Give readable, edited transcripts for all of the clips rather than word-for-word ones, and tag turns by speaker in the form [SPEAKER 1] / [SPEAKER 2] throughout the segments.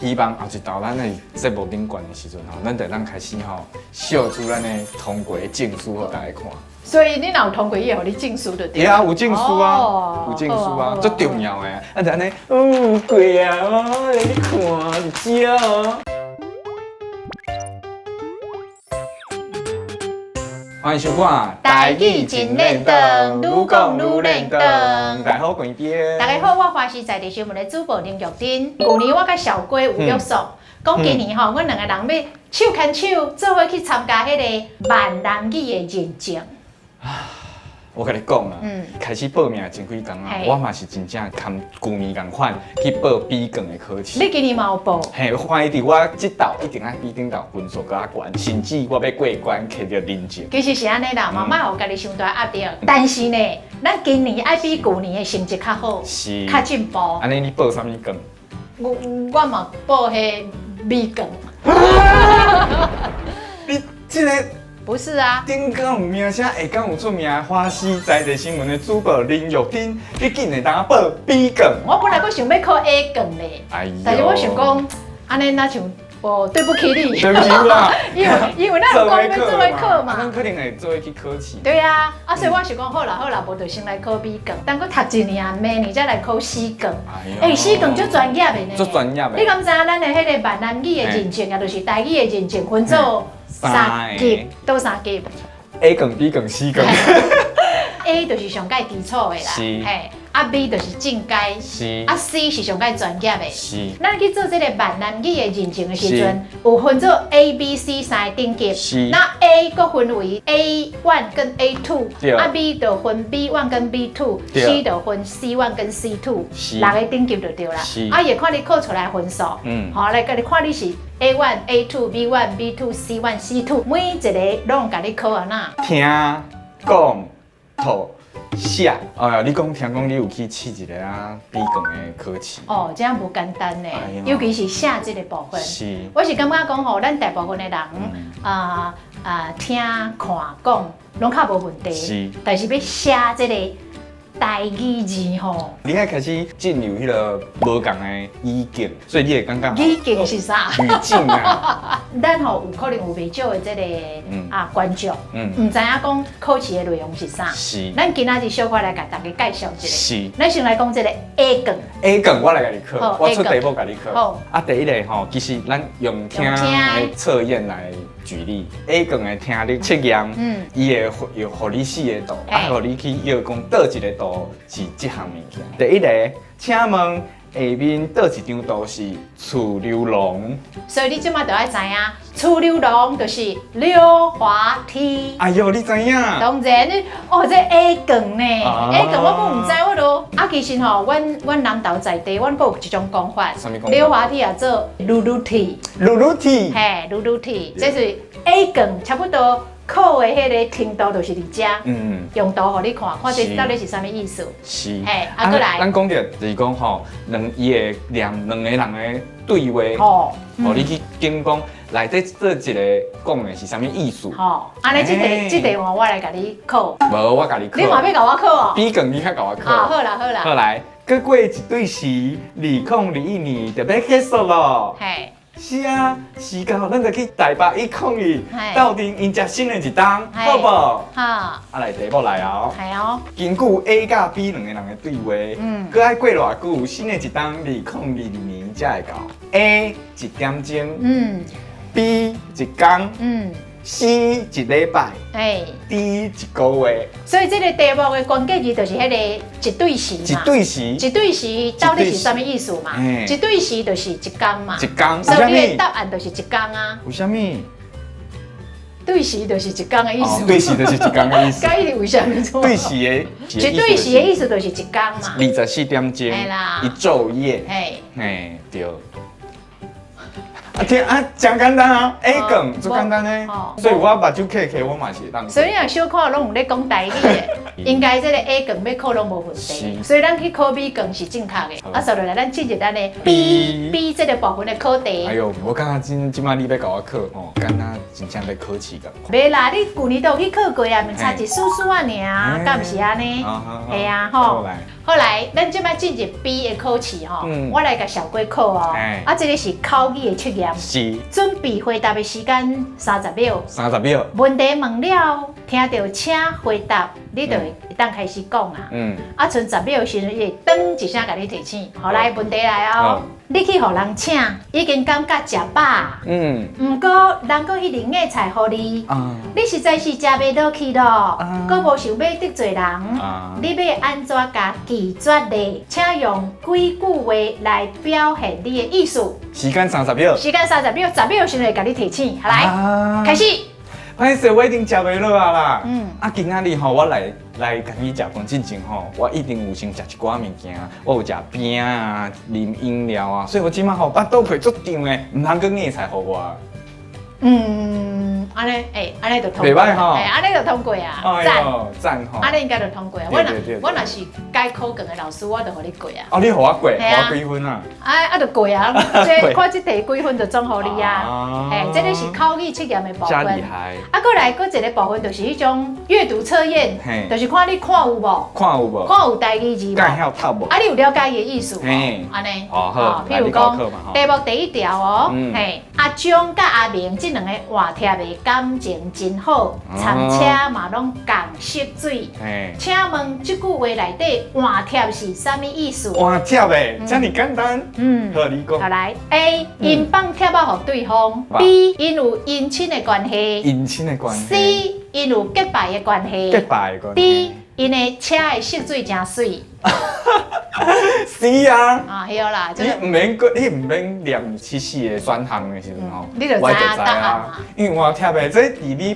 [SPEAKER 1] 希望後一道咱的節目頂懸的時陣吼，咱就會當開始吼秀出咱的通過的證書予大家看。
[SPEAKER 2] 所以你若有通過，伊會予你證書就對。
[SPEAKER 1] 會啊，有證書啊，
[SPEAKER 2] 哦
[SPEAKER 1] 有證書啊，
[SPEAKER 2] 好
[SPEAKER 1] 足重要的。啊，就按呢，哦，過啊，哦，來你看，佇遮哦。歡迎收看《
[SPEAKER 2] 台語真練長愈講愈練長
[SPEAKER 1] 大家好，關邊。
[SPEAKER 2] 大家好，我華視在地新聞的主播林玉珍。舊年我佮小龜有約束，講今年吼，阮兩个人欲手牽手，做伙去參加彼个閩南語的認證。
[SPEAKER 1] 我共你講啊，開始報名前幾工啊，我嘛是真正含舊年仝款去報 B 卷的考試。
[SPEAKER 2] 你今年嘛有報？
[SPEAKER 1] 嘿，歡喜佇我這道一定愛比頂道分數閣較懸，甚至我欲過關摕著認證。
[SPEAKER 2] 其實是按呢啦，嘛莫予家己傷大壓力。但是呢，咱今年愛比舊年的成績較好，較進步。
[SPEAKER 1] 按呢你報啥物卷？
[SPEAKER 2] 我嘛報彼 B 卷。
[SPEAKER 1] 你這个
[SPEAKER 2] 不是啊，
[SPEAKER 1] 頂敢有名聲，下敢有出名，華視在地新聞的主播林玉珍，你竟然會當報 B 卷？
[SPEAKER 2] 我本來閣想欲考 A 卷咧，
[SPEAKER 1] 哎喲
[SPEAKER 2] 但是我想講，按呢若像哦，對不起你，
[SPEAKER 1] 對不起我，
[SPEAKER 2] 因為咱有講欲做伙考嘛，
[SPEAKER 1] 咱可能會做伙去考試。
[SPEAKER 2] 對啊，啊所以我想講好啦好啦，無就先來考 B 卷，等閣讀一年啊，明年才來考 C 卷。欸，C 卷足專業的呢，
[SPEAKER 1] 足專業的。
[SPEAKER 2] 你敢知影咱的彼个閩南語的認證啊，就是台語的認證，分做三級，佗三級
[SPEAKER 1] ？A 卷、B 卷、C 卷。
[SPEAKER 2] A 就是上蓋基礎的啦，嘿，啊 B 就是進階，啊 C 是上蓋專業的。咱去做這个閩南語的認證的時陣，有分做 A、B、C 三个等級。那 A 閣分為 A1 跟 A2，啊 B 就分 B1 跟 B2，C 就分 C1 跟 C2，六个等級就對啦。啊，會看你考出來分數，好來共你看你是 A1、A2、B1、B2、C1、C2，每一个攏共你考按怎。
[SPEAKER 1] 聽、講、讀、寫。哎呀，你講聽講你有去試一个啊 B 卷的考試。
[SPEAKER 2] 哦，這樣無簡單呢，尤其是寫這个部分。我是感覺講吼，咱大部分的人啊啊聽、看、講攏較無問題。但是欲寫這个台語字吼，
[SPEAKER 1] 你愛開始進入彼个無仝的語境，所以你會感覺
[SPEAKER 2] 語境是啥？
[SPEAKER 1] 語境啊，
[SPEAKER 2] 咱吼有可能有袂少的這个啊觀眾，毋知影講考試的內容是啥。咱今仔日小可來共大家介紹一下。咱先來講這个 A 卷。
[SPEAKER 1] A 卷我來共你考，我出題目共你考。
[SPEAKER 2] 好。
[SPEAKER 1] 啊，第一个吼，其實咱用聽的測驗來舉例，A 卷的聽力測驗，伊會予你四个圖，啊，予你去臆講佗一个圖是這項物件。第一个，請問下面佗一張圖是趨溜廊？
[SPEAKER 2] 所以你這馬就愛知影，趨溜廊就是溜滑梯。
[SPEAKER 1] 哎喲，你知影？
[SPEAKER 2] 當然，哦，這 A 卷呢？A 卷我毋知，我都啊，其實吼，阮南投在地，阮閣有一種講法，溜滑梯也做嚕嚕梯。
[SPEAKER 1] 嚕嚕梯。
[SPEAKER 2] 嘿，嚕嚕梯，這是 A 卷，差不多。考的彼个程度就是佇遮，用圖予你看，看這到底是啥物意思。
[SPEAKER 1] 是，
[SPEAKER 2] 嘿，啊，閣來。
[SPEAKER 1] 咱講著就是講吼，伊會念兩個人的對話，予你去講講內底這一个講的是啥物意思。
[SPEAKER 2] 吼，按呢這題這題換我來共你考。
[SPEAKER 1] 無，我共你考。
[SPEAKER 2] 你嘛欲共我考哦
[SPEAKER 1] ？B 卷你較共我考。
[SPEAKER 2] 啊，好啦好啦。
[SPEAKER 1] 好來，閣過一對時，2021年就欲結束囉。
[SPEAKER 2] 嘿。
[SPEAKER 1] 是啊，時到咱就去台北101，鬥陣迎接新的一冬，好無？
[SPEAKER 2] 好。
[SPEAKER 1] 啊，來題目來哦。
[SPEAKER 2] 係哦。
[SPEAKER 1] 根據 A 佮 B 兩个人的對話，閣愛過偌久，新的一冬2022年才會到？A 一點鐘，B 一工，C 一禮拜，D 一個月。
[SPEAKER 2] 所以這个題目的關鍵字就是彼个一對時嘛。
[SPEAKER 1] 一對時。
[SPEAKER 2] 一對時到底是啥物意思嘛？一對時就是一工嘛。
[SPEAKER 1] 一工。
[SPEAKER 2] 所以你的答案就是一工啊。
[SPEAKER 1] 為啥物？
[SPEAKER 2] 對時就是一工的意思。
[SPEAKER 1] 對時就是一工的意思。
[SPEAKER 2] 該為啥物？
[SPEAKER 1] 對時的。
[SPEAKER 2] 一對時的意思就是一工嘛。
[SPEAKER 1] 24點鐘。一晝夜。
[SPEAKER 2] 嘿。
[SPEAKER 1] 嘿，對。啊聽啊，誠簡單啊，A 卷足簡單呢，所以我目睭瞌瞌，我嘛是會當。
[SPEAKER 2] 所以你若小可攏有咧講台語的，應該這个 A 卷欲考攏無問題。所以咱去考 B 卷是正確的。啊，所以來咱進入咱的 B 這个部分的考題。
[SPEAKER 1] 哎喲，我感覺這這擺你欲共我考吼，敢若真正欲考試仝
[SPEAKER 2] 袂啦，你舊年都有去考過啊，毋差一絲絲仔爾，敢毋是按呢？係啊，吼。後來，咱這擺進入 B 的考試吼，我來共小鬼考哦。啊，這個是口語的測驗。準備回答的時間30秒。
[SPEAKER 1] 30秒。
[SPEAKER 2] 問題問了，聽著請回答，你就會當開始講啊。啊，賰10秒的時陣，伊會噔一聲共你提醒。好，來，問題來哦。你去予人請，已經感覺食飽。毋過人閣一直夾菜予你，你實在是食袂落去咯，閣無想欲得罪人，你欲按怎共拒絕咧？請用幾句話來表現你的意思。
[SPEAKER 1] 時間三十秒。
[SPEAKER 2] 時間三十秒，十秒時陣會共你提醒。好，來，開始。
[SPEAKER 1] 歹勢，我已經食袂落啊啦。啊，今仔日吼，我來來共你食飯進前吼，我一定有先食一寡物件，我有食餅啊，啉飲料啊，所以我這擺吼腹肚皮足脹的，毋通閣夾菜予我。
[SPEAKER 2] 嗯，按呢，欸，按呢就通過，
[SPEAKER 1] 袂䆀吼，
[SPEAKER 2] 欸，按呢就通過啊，
[SPEAKER 1] 讚讚吼，
[SPEAKER 2] 按呢應該就通過啊。我若是改考卷的老師，我就予你過啊。
[SPEAKER 1] 哦，你予我過，予我幾分啊？
[SPEAKER 2] 啊啊，就過啊！這看這題幾分就總予你啊。嘿，這個是口語測驗的部分。
[SPEAKER 1] 真厲害。
[SPEAKER 2] 啊，閣來閣一個部分就是彼種閱讀測驗，就是看你看有無？
[SPEAKER 1] 看有無？
[SPEAKER 2] 看有台語字無？
[SPEAKER 1] 會曉讀無？
[SPEAKER 2] 啊，你有了解伊的意思無？按呢。
[SPEAKER 1] 哦，好。
[SPEAKER 2] 譬如講，題目第一條哦，嘿，阿張佮阿明這兩個換帖的感情真好，參車嘛攏仝色水。請問這句話內底換帖是啥物意思？
[SPEAKER 1] 換帖的，遮爾簡單。好，你講。
[SPEAKER 2] 好來，A，𪜶放帖仔予對方；B，𪜶有姻親的關係。
[SPEAKER 1] 姻親的關係。
[SPEAKER 2] C，𪜶有結拜的關係。
[SPEAKER 1] 結拜的關係。
[SPEAKER 2] D，𪜶的車的色水誠媠。
[SPEAKER 1] 是啊。
[SPEAKER 2] 啊，對啦，
[SPEAKER 1] 你毋免閣，你毋免念七四個選項的時陣吼，
[SPEAKER 2] 你就知影答案嘛。
[SPEAKER 1] 因為換帖的這佇你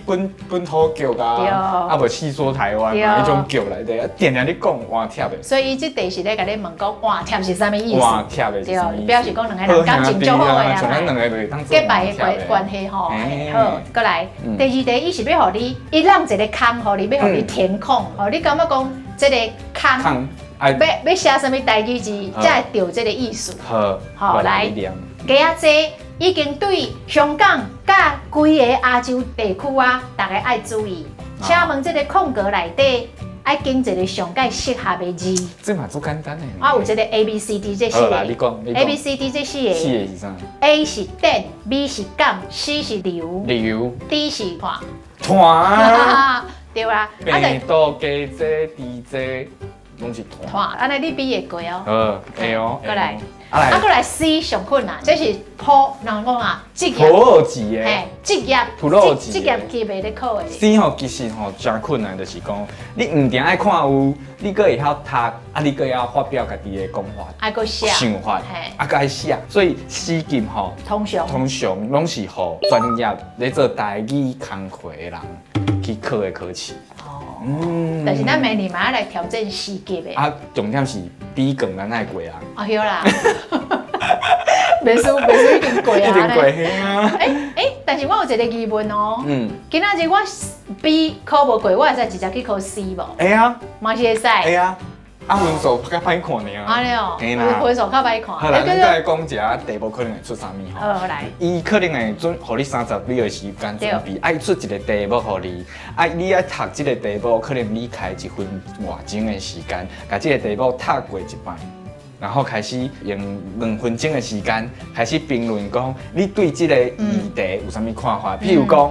[SPEAKER 1] 本土劇啊，啊無戲說台灣啊，彼種劇內底，啊，定定咧講換帖的。
[SPEAKER 2] 所以伊這題是咧共你問講換帖是啥物意思？
[SPEAKER 1] 換帖的是啥物意思？
[SPEAKER 2] 表示講兩個人感情足好的啊，
[SPEAKER 1] 像咱兩個就是當
[SPEAKER 2] 結拜的關係吼。好，閣來第二題，伊是欲予你，伊讓一個空，予你，欲予你填空，吼，你感覺講這個空？欲欲寫啥物台語字，才會著這個意思。
[SPEAKER 1] 好，
[SPEAKER 2] 好來，雞仔姐已經對香港佮規个亞洲地區啊，逐家愛注意。請問這個空格內底愛揀一個上蓋適合的字？
[SPEAKER 1] 這嘛足簡單的。
[SPEAKER 2] 啊，有這個 A B C D 這四個。
[SPEAKER 1] 你講，
[SPEAKER 2] A B C D 這四個。
[SPEAKER 1] 四個是啥
[SPEAKER 2] ？A 是電，B 是減，C 是留，
[SPEAKER 1] 留
[SPEAKER 2] ，D 是團。
[SPEAKER 1] 團。
[SPEAKER 2] 對啊。
[SPEAKER 1] 病毒雞姐 D 姐。攏是團，
[SPEAKER 2] 按呢你 B 會過哦。
[SPEAKER 1] 好，會哦。
[SPEAKER 2] 閣來，啊，閣來 C 上困難，這是普人講啊，職業。
[SPEAKER 1] 普字的。
[SPEAKER 2] 嘿，職業。
[SPEAKER 1] 普字。
[SPEAKER 2] 職業級別咧考的。
[SPEAKER 1] C 吼，其實吼誠困難，就是講你毋定愛看有，你閣會曉讀，啊，你閣會曉發表家己的講法。
[SPEAKER 2] 愛閣寫。
[SPEAKER 1] 想法。啊，閣愛寫，所以 C 級吼，
[SPEAKER 2] 通常。
[SPEAKER 1] 通常攏是予專業咧做台語工課的人去考的考試。
[SPEAKER 2] 嗯，但是咱明年嘛愛來挑戰 C 級的。
[SPEAKER 1] 啊，重點是 B 卷咱愛過啊。
[SPEAKER 2] 啊，對啦。袂輸袂輸已經過啊。
[SPEAKER 1] 已經過啊。
[SPEAKER 2] 欸欸，但是我有一個疑問哦。今仔日我 B 考無過，我會使直接去考 C 無？
[SPEAKER 1] 會啊。
[SPEAKER 2] 嘛是會使。
[SPEAKER 1] 會啊。啊，分數較歹看爾。
[SPEAKER 2] 按呢哦，分數較歹看。
[SPEAKER 1] 好啦，咱再講一下題目可能會出啥物吼。
[SPEAKER 2] 好，來。
[SPEAKER 1] 伊可能會準，予你30秒的時間準備，愛出一個題目予你，啊，你愛讀這個題目，可能你開一分外鐘的時間，共這個題目讀過一擺，然後開始用2分鐘的時間開始評論講，你對這個議題有啥物看法？譬如講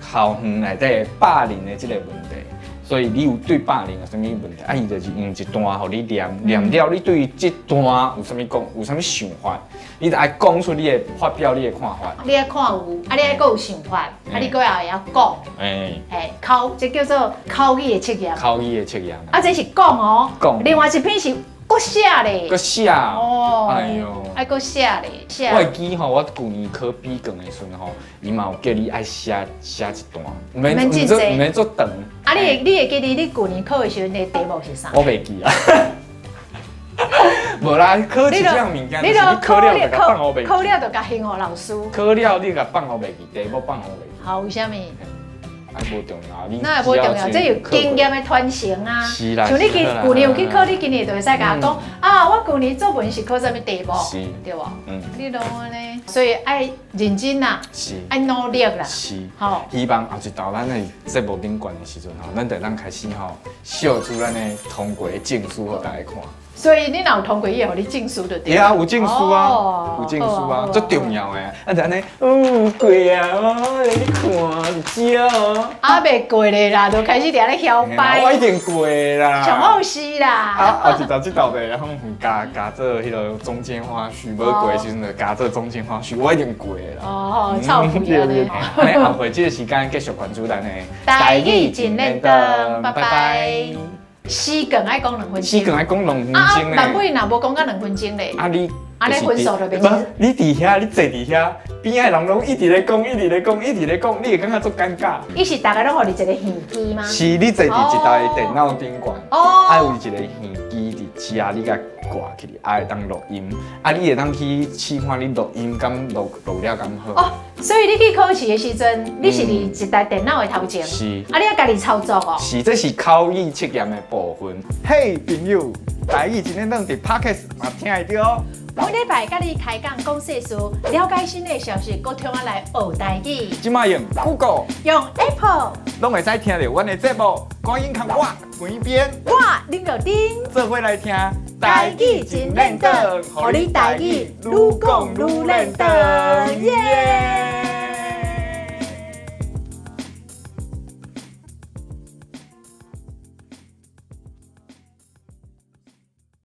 [SPEAKER 1] 校園內底霸凌的這個問題。所以你有對霸凌有啥物問題？啊，伊就是用一段予你念，念了你對這段有啥物講，有啥物想法？你就愛講出你的發表你的看法。
[SPEAKER 2] 你愛看有，啊，你愛閣有想法，啊，你閣也會曉講。
[SPEAKER 1] 欸，
[SPEAKER 2] 嘿，口這叫做口語的測驗。
[SPEAKER 1] 口語的測驗。
[SPEAKER 2] 啊，這是講哦。
[SPEAKER 1] 講。
[SPEAKER 2] 另外一篇是閣寫咧。
[SPEAKER 1] 閣寫。
[SPEAKER 2] 哦。
[SPEAKER 1] 哎喲。
[SPEAKER 2] 愛閣寫咧，寫。
[SPEAKER 1] 我會記吼，我舊年考 B 卷的時陣吼，伊嘛有叫你愛寫寫一段，毋免毋做毋免做長。
[SPEAKER 2] 啊，你會記得你舊年考的時陣的題目是啥？
[SPEAKER 1] 我袂記啊。無啦，考這種物件，你考了就共放予袂記。
[SPEAKER 2] 考了就共還予老師。
[SPEAKER 1] 考了你共放予袂記，題目放予袂記。
[SPEAKER 2] 好，為啥物？
[SPEAKER 1] 啊，無重要，你
[SPEAKER 2] 那也無重要，這有經驗的傳承啊。
[SPEAKER 1] 是啦。
[SPEAKER 2] 像你今舊年有去考，你今年就會使共我講啊，我舊年作文是考啥物題目？
[SPEAKER 1] 是，
[SPEAKER 2] 對無？嗯。你攏按呢，所以愛認真啦，愛努力啦。
[SPEAKER 1] 是。
[SPEAKER 2] 好。
[SPEAKER 1] 希望後一道咱的節目頂懸的時陣吼，咱就當開始吼，秀出咱的通過的證書予大家看。
[SPEAKER 2] 所以你若有通過，伊會予你證書就對。
[SPEAKER 1] 會啊，有證書啊，有證書啊，足重要的。啊，就按呢，哦，過啊，哦，你看，是哦。
[SPEAKER 2] 啊，未過咧啦，就開始佇遐咧囂擺。
[SPEAKER 1] 我已經過啦。
[SPEAKER 2] 上好是啦。
[SPEAKER 1] 啊啊！一道這道的，然後加加做彼个中間花絮，無過的時陣就加做中間花絮，我已經過啦。
[SPEAKER 2] 哦，臭屁啊！
[SPEAKER 1] 按呢後會這个時間繼續關注咱的
[SPEAKER 2] 台語真練轉，拜拜。試卷愛講兩分鐘，
[SPEAKER 1] 試卷愛講兩分鐘咧。
[SPEAKER 2] 萬尾若無講到兩分鐘咧。
[SPEAKER 1] 啊你，
[SPEAKER 2] 按呢分數就袂。
[SPEAKER 1] 你佇遐，你坐佇遐，邊仔人攏一直咧講，一直咧講，一直咧講，你會感覺足尷尬。
[SPEAKER 2] 伊是逐个攏予你一个耳機嗎？
[SPEAKER 1] 是，你坐佇一台電腦頂懸，啊有一個耳機佇遮，你共掛起來，啊會當錄音，啊你會當去試看你錄音敢錄錄了敢好。
[SPEAKER 2] 哦，所以你去考試的時陣，你是佇一台電腦的頭前，
[SPEAKER 1] 是，
[SPEAKER 2] 啊你愛家己操作哦。
[SPEAKER 1] 是，這是口語測驗的部分。嘿，朋友，台語真練轉佇 Podcast 嘛聽會著哦。
[SPEAKER 2] 每禮拜佮你開講講世事，了解新的消息，閣通仔來學台語。
[SPEAKER 1] 這擺用 Google，
[SPEAKER 2] 用 Apple，
[SPEAKER 1] 攏會使聽著阮的節目。趕緊共我關邊，
[SPEAKER 2] 我林玉丁，
[SPEAKER 1] 做伙來聽
[SPEAKER 2] 台語真練轉，予你台語愈講愈練轉，耶！